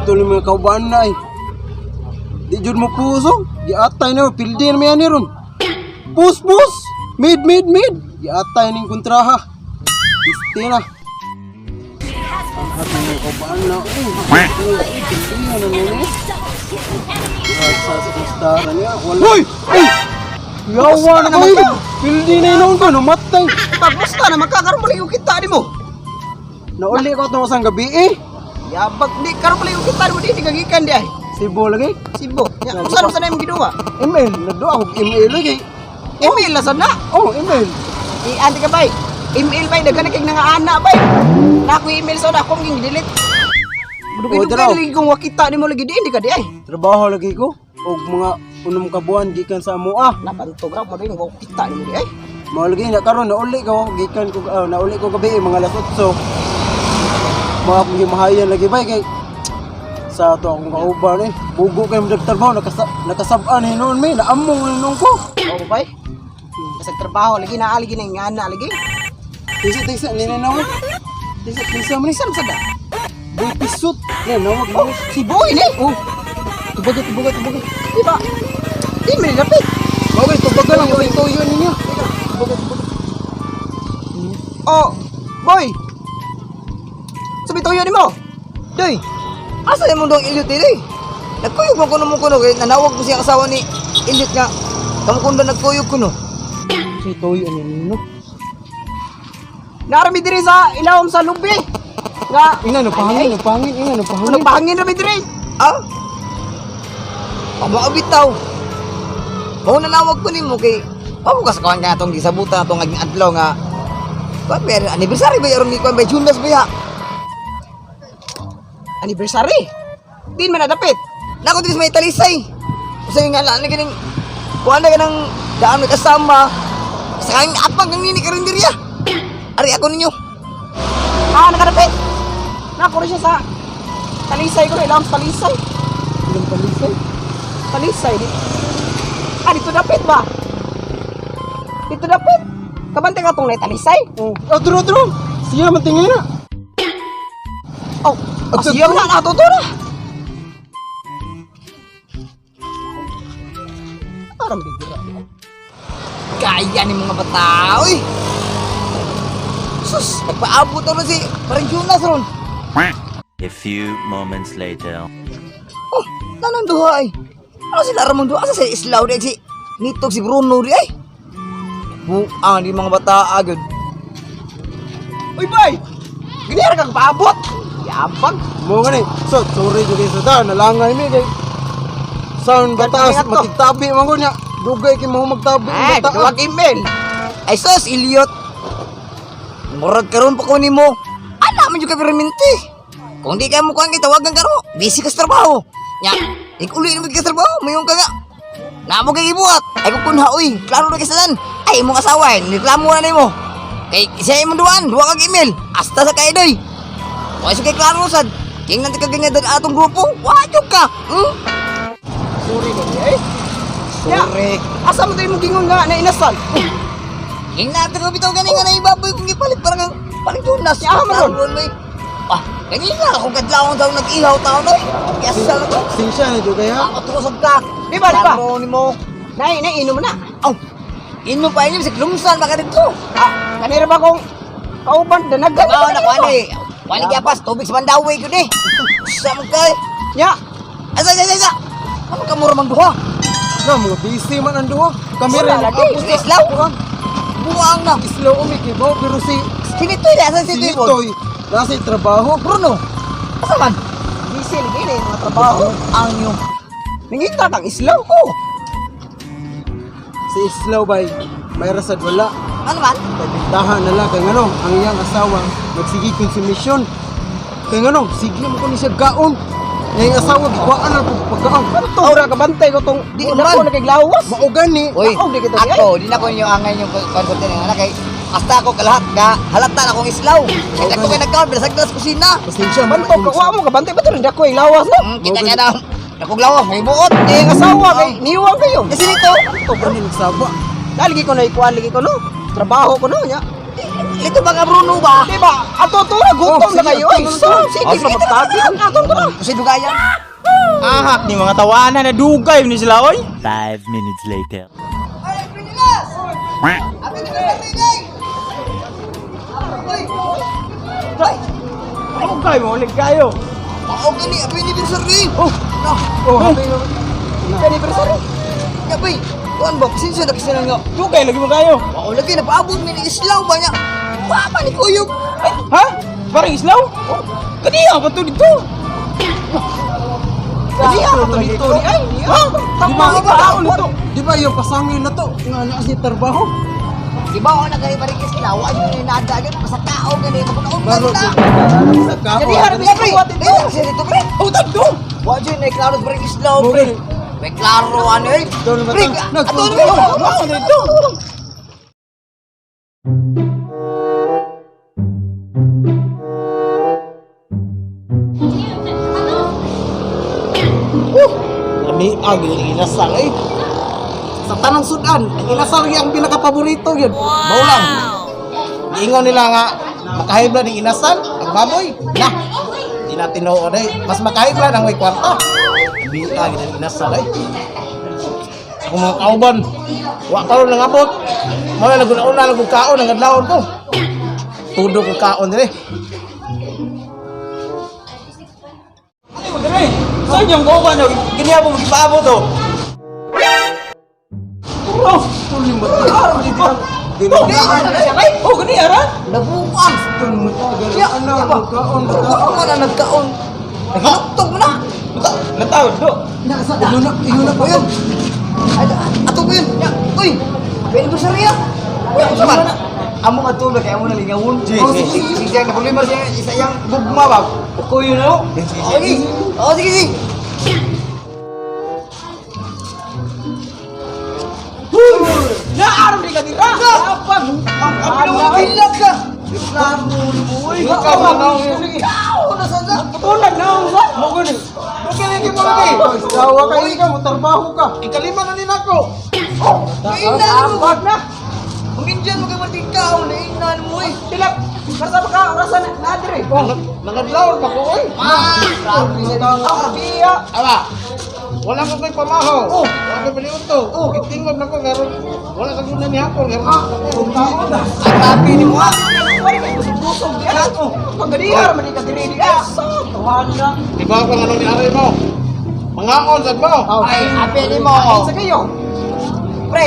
Tuloy mga kauban na eh. Di jud mo puso. Giatay na, pildi na may ani ron. Pus, pus! Mid, mid, mid! Giatay ning kontraha. Isti na. Ang ating mga kauban na. Uy, pildi na na nini. Sa sa niya. Wala. Uy! Uy! Yawa na ko. Pildi na yun ko. Namatay. Tapos na naman ka, karon pala yung kita di mo. Nauli ko itong isang gabi eh. Yabag di karon pala yung kita di mo di gagikan di ay. Cebu lagi. Sibo. Ya, usa na imong giduwa? Email. Nagduwa ako email lagi. Email la sad na. Oh, email. I anti ka bay. Email bay daghan na kay nga ana bay. Na ako email sa akong ging delete. Oh, Dugay-dugay daraw. lagi kung wakita nimo lagi di hindi ka di ay. Trabaho lagi ko. Og mga unom ka buwan gikan sa amoa. Nabantog ra mo din wa kita nimo di ay. Mao lagi na karon nauli ko gikan ko nauli ko gabi eh, mga alas 8. Mga akong gimahayan lagi bay kay sa ato akong kauban eh. Bugo kay mo nagtrabaho nakasab-an hinuon mi naamong hinuon ko. Oo bay. Kasi trabaho lagi na lagi na nga ana lagi. Tisa tisa nini na. Tisa tisa man ni Bisan sad na. Boy pisot. Ne nawag Oh, mo. si boy ni. Oh. Tubaga tubaga tubaga. Di ba? Di man lapit. Okay, tubaga lang yung tuyo ninyo. Tubaga tubaga. Oh, boy. Sabi tuyo nimo. Doy, asa yung mundong Elliot dili? Nagkuyog man kuno mo kuno kay nanawag ko siya asawa ni Elliot nga. Kamo kuno nagkuyog kuno. Si tuyo ninyo. Narami diri sa ilawom sa lubi. Nga Inga no pangin, no pangin, inga no pangin. ano pangin rami diri. Ah? Amo bitaw. Mao nanawag ko nimo kay Amo kas kawan nga atong gisabutan atong aging adlaw nga kuan ba anniversary ba aron ni kuan ba Junas ba ya? Anniversary. Din man nadapit. Nako diri sa may talisay. Usa nga na ganing kuan na ganang daan may kasama. Sa kang apang kang nini karinderya. Ari ako ninyo. Ah, nakadapit. Nako rin siya sa talisay ko na ilawom sa talisay. Ilang palisay. Talisay di. Ah, dito dapit ba? Dito dapit. Kabante ka tong talisay. Oh, ah, duro duro. Siya man tingin na. Oh, siya na natuto na. Parang bigla. Kaya ni mga bata, oy. Sus, nagpaabot na si parang Jonas ron. A few moments later. Oh, nanang duha ay. Ano sila ramon duha? Asa si Islaw di ay, si Nitog si Bruno di ay. Buang di mga bata agad. Uy, bay! Ganyan kang paabot! Yabag! Mo gani. So, sorry jud kay sa ta nalangay mi kay sound bataas Ganyan to. matigtabi man ko niya. Dugay kay mo magtabi ang Eh, bata. duwag email! Ay sus, Elliot. Murag karon pa ko nimo. Ana man jud ka perminti. Kung di ka mo kuan kay tawagan ka ro. Busy ka sa trabaho. Nya, ikuloy naman ka sa trabaho, mayon ka nga. Namo kay gibuhat. Ay kung kunha oy, klaro na kay sadan. Ay imong asawa, eh, nireklamo na nimo. Kay siya imong duan, duwa kag email. Asta sa kay doy. Wa kay klaro sad. King nanti ka ganyan atong grupo, wa jud ka. Sorry ko eh. Sorry. Asa mo tayo mong gingon nga na inasal? King natin ko bitaw gani nga na ibaboy kung gipalit parang ang parang Jonas. Ya, man ron. may. Ah, kanina akong kadlawon daw nag-ihaw tao no. Kaya sa na to. Sinsya na jud kaya. Ako tusog ka. Di ba, di ba? Klaro nimo. Nay, nay, inom na. Aw. Inom pa inom sa klumsan baka dito. Ah, kanira ba kong kauban danagan? Oh, na kuani. Wali gapas tubig sa Mandawi gyud eh. Sa mo kay. Nya, Asa asa asa. Ano ka mura mang duha? Na mga busy man ang duha. Kami Wala rin lagi. nag-abot Sa Islaw. Buang na. Islaw umi kay bao pero si Sinitoy na asa si si Toy nasa trabaho. Bruno. Asa man? busy lagi na yung mga trabaho. Ang yung Nangita kang islaw ko. Si Islaw bay may rasad wala. ano man? Tahan na lang kay ngano ang iyang asawa magsige konsumisyon. Kay ngano sige mo ko ni siya gaon. Nga iyang asawa gikuhaan na pag pagkaon. Ano to? Ora ka bantay ko tong Di di na man. ko nagiglawas. Mao gani. Uy, Ako, di kita ako, di na ko ninyo angay yung concept din. Anak, kay, hasta ako kalahat ka, halata na akong islaw. Kaya ako kay nagkaon, bilasag na sa kusina. Pasensya man. Bantog ka, wa mo ka bantay ba to rin ako lawas no? Kita niya na, nakong lawa, may buot. Eh, ang asawa kay niwang kayo. Kasi nito, Ano nagsaba? Dali ko na ikuan lagi ko no. Trabaho ko no nya. Ito ba nga Bruno ba? Di ba? Ato to na gutom na kayo. Ay, so, sige, Oh, sige, tara, tara. Ato to na. Kasi dugayan. Ahak ni mga tawanan na dugay ni sila oy. 5 minutes later. Ay, Pinilas! Abi na lang Ay! Ay! Dugay mo ulit kayo. Okay ni, abi ni Binsari. Oh, Oh, happy. Anniversary. Ya, bay. Kuan ba? Pasensya na kasi na nga. Dugay lagi mo kayo. Wao lagi napaabot mi ni Islaw ba niya? Wa man ni kuyog. Ay, ha? Parang islaw? Oh, kaniya pa to dito. Kaniya pa to dito ni ay. Ha? Di ba Di ba tao nito? Di ba yung pasangil na to? Nga na si trabaho. Di ba wala kay paring Islaw? Wa yun ni nada gyud basta tao gani kapunaon Baro na. sa kao. Kaniya ra Pre, dito. eh, siya dito pre. Oh, tadto. Wa jud ni klaro paring Islaw pre. May klaro ano eh. Doon naman Pre, to. ato na Wa dito. Lami ang inasal eh. Sa tanang sudan, ang inasal gyud ang pinakapaborito gyud. Mao lang. Giingon nila nga makahibla ning inasal ang baboy. Na. Di na tinuod eh. Mas makahibla ang may kwarta. Lami ang inasal eh. Ako mga kauban, wa karon nangabot. Mao na naguna-una lang kog kaon ang adlawon ko. Tudo ko kaon dire. Ano mo dire? Sa inyong kauban no, kaniya mo magipaabot to. Bro, Tuloy mo to. Dili Oh, kaniya ra? Nabuang. tuloy mo to. Ya, Ano ya ba? kaon Wa man na nagkaon. Naglugtog mo na. Natawad do. Nasa inuna pa yun. Ay, ato ko yun. Ya, uy. Happy anniversary ah. Uy, ako sa man. Amo nga tulog kay amo na lingawon. Sige, Oh, sige. sige, sige, sige, nakulima siya isa yang gugma ba. Ko yun no. Oh, sige. Oh, sige, sige. Naaram di ka dira. Apa? Ang pilak ka. Uy, ikaw na. Ikaw na sa Putulan na ang sa. Mo gani. Okay lagi mo lagi. Sawa ka ka mo trabaho ka. Ikalima na ni nako. Inan mo. Wag na. Ang Indian mo kay Martin kao na inan mo eh. Tilap. Karsa ba ka orasan na dire. Nangadlawon pa ko oy. Ah, grabe sa Ang biya. Aba. Wala ko kay pamahaw. Oh, wala ko piliunto. Oh, gitingog nako karon. Wala sa guna ni hapon karon. Taon na. Ang grabe ni mo ah. Wala kay busog-busog di ah. Pagkaniya ra man di ka dire di ah. Sa tuhan na. Di ba kung ano ni ari mo? Mangaon sad mo. Ay, ape ni mo. Sa kayo. Pre,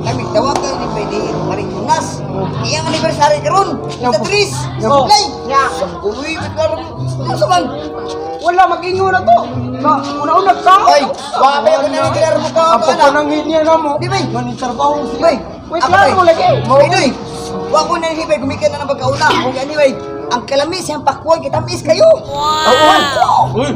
kami tawagan ni Pwede Maricunas. Iyang anniversary karon. Sa Tris. Oh. Play. Ya. Uy, ba't karon? Ano sa man? Wala mag-ingon na to. Na una-una ka. Oy, wa pa yung na klaro mo ka Ang pagpananghin niya na mo. Di ba? Nganing trabaho siya. Bay, Wait, klaro mo lagi. Bay, doy. Wa ko na hibay gumikan na ng pagkauna. Kung anyway, ang kalamis ang pakwan kita miss kayo. Wow. Uy,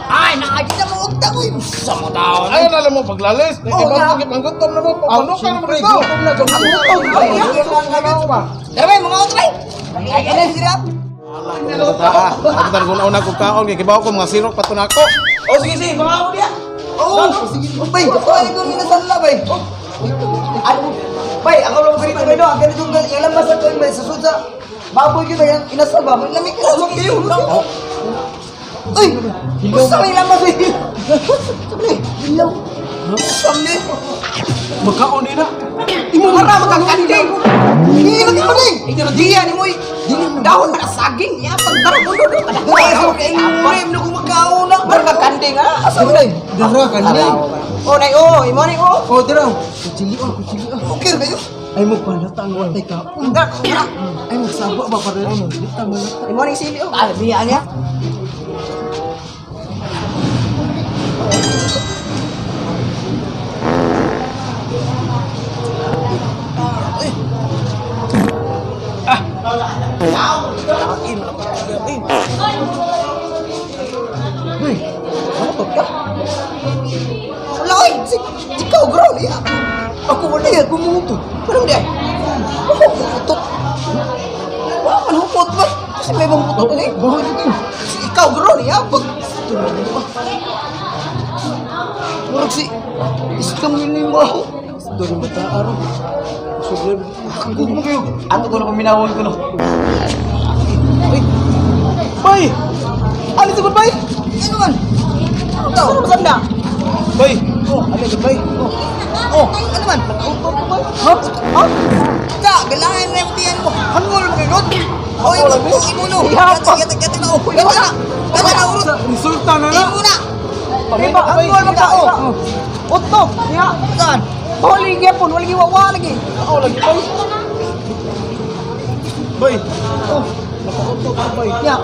Ay, nakakita mo og tagoy. Sa mo tao. Ay, alam mo paglalis. Oh, Di ba nga. mo gutom na mo? Ah, Paano ka naman siyempre, dito? gutom na, gutom na. Ay, Tara bay, mga otray. Ay, ay, sira. Ako tan guna-una ko kaon kay kibaw ko mga sirok pa to nako. Oh, sige sige, mga ako diya. Oh, sige. Bay, ay ko minasanla bay. Ano? Bay, ako lang ganito bay no. Ang ganito yung ilang basta ko may susud sa baboy gyud bay inasal ba? Lami ka kayo. Uy, gusto may lamas bay. Sabi, hilaw. Sabi. Magkaon nila. Imo mara magkakanding. Hindi magkaon eh. Diyan ni mo. Dahon na saging ya pagtaro mo do. Dahil sa kay Murem na kumakaon na. Mara magkanding ah. Asa mo day? Dara kani. Oh nay oh, imo ni oh. Oh, dara. Kuchili oh, kuchili oh. Okay kayo. Ay magpanata ang watay ka. Dara, dara. Ay magsaba ba para ano? Di ta malata. Imo ni sili oh. Ah, biya niya. Wala oy, si ikaw bro, ya. Ako wala ya gumuto. Parang di. Ako gumuto. Wala man hukot ba? Kasi may bang putot ni. Baho dito. Si ikaw bro niya pag Murag si Islam yun yung baho. Doon bata araw. Ako mo kayo. Ato ko na paminawon ko no. Uy. Bay! Ano sa bay? Ano man? Ano ba na? Bay! Oh, ano sa bay? Oh. Oh, ano man? Ha? Ha? Ka, galahan na yung tiyan mo. Hangol mo kayo. Oy, imo no. Ihapa. Yata yata na. Oh, yata na. Yata na urot. Resulta na na. Imo na. Iba, hangol man ka oh. Uto, niya. Saan? Huli gyapon, wala giwawa lagi. Ako lagi bay. Bay. Oh, nakauto ka bay. Niya.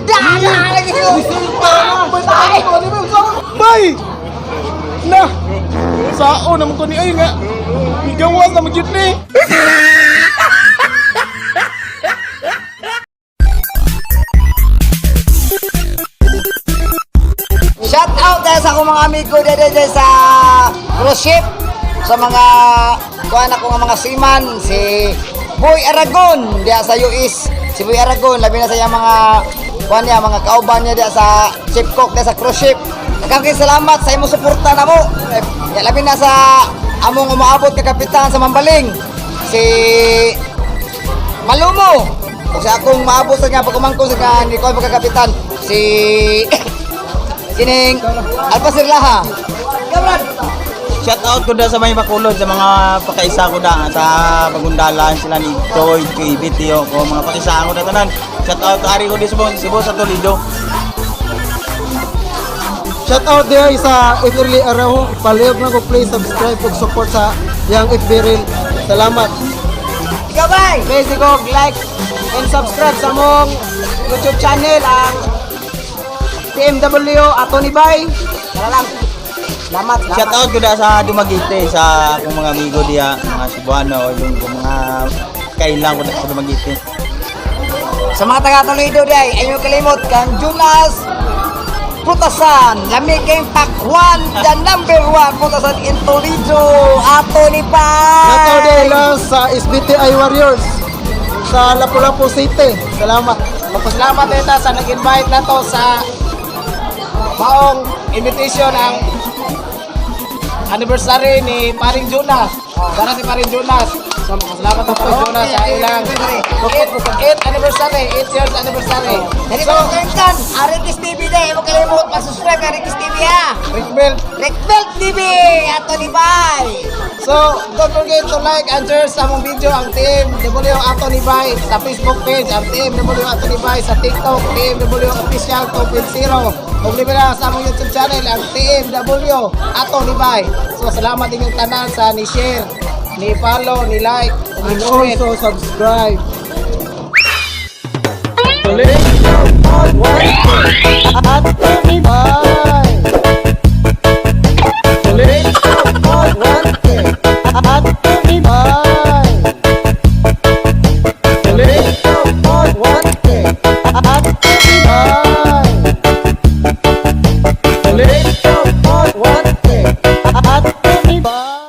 Dala lagi yo. Resulta na. Bay, takot ko ni bay. Bay! Na. Sao naman ko ni ay nga. Igawas na magyud ni. Shout out tayo sa akong mga amigo dede dede sa cruise ship, sa mga kuan ako nga mga seaman, si Boy Aragon diya sa US. Si Boy Aragon labi na sa iyang mga kuan niya, mga kauban niya diya sa ship cook diya sa cruise ship. Daghang salamat sa imong suporta namo. Ya, labi na sa among umaabot ka kapitan sa Mambaling, si Malumo. O sa akong maabot sa nga pagkumangkon sa nga ni kuan pagkakapitan si Sining Alpha Sirlaha. Kabrad. Shout out ko da sa may Bacolod, sa mga pakaisa ko da sa Pagundalan sila ni Toy, kay Bitio ko mga pakaisa ko da tanan. Shout out ari ko di sa Cebu, sa Toledo. Shout out diay sa Everly Araho. Palihog na ko please subscribe ug support sa yang FB Reel. Salamat. Ikaw bay. Please go like and subscribe sa among YouTube channel ang TMW Ato ni Bay. Tara lang. Salamat, salamat. Shout out ko da sa Dumaguete sa akong mga amigo diya, mga Cebuano, yung mga kailang ko da sa Dumaguete. Sa mga taga Toledo day, ayaw kalimot kang Jonas Putasan, lami kayong pakwan, the number 1 Putasan in Toledo, Ato ni Bay. Shout out diay lang sa SBTI Warriors sa Lapu-Lapu City. Salamat. Magpasalamat tayo ta sa nag-invite na to sa maong invitation ang anniversary ni Paring Jonas. Para si Paring Jonas. So magpasalamat ako kay Jonas sa ilang 8 anniversary, 8 years anniversary. Dali pa lang kan, Arikis TV day, ayaw kalimot mag-subscribe kay Arikis TV ha. Rick Bell. Rickbelt TV, Ato ni Bay. So, don't forget to like and share sa among video ang Team W Ato ni Bay sa Facebook page, ang Team W Ato ni Bay sa TikTok, Team W Official 2.0. Kung libre lang sa among YouTube channel, ang Team W Ato ni Bay. So, salamat inyong tanan sa ni share, ni follow, ni like, ni And comment. also subscribe.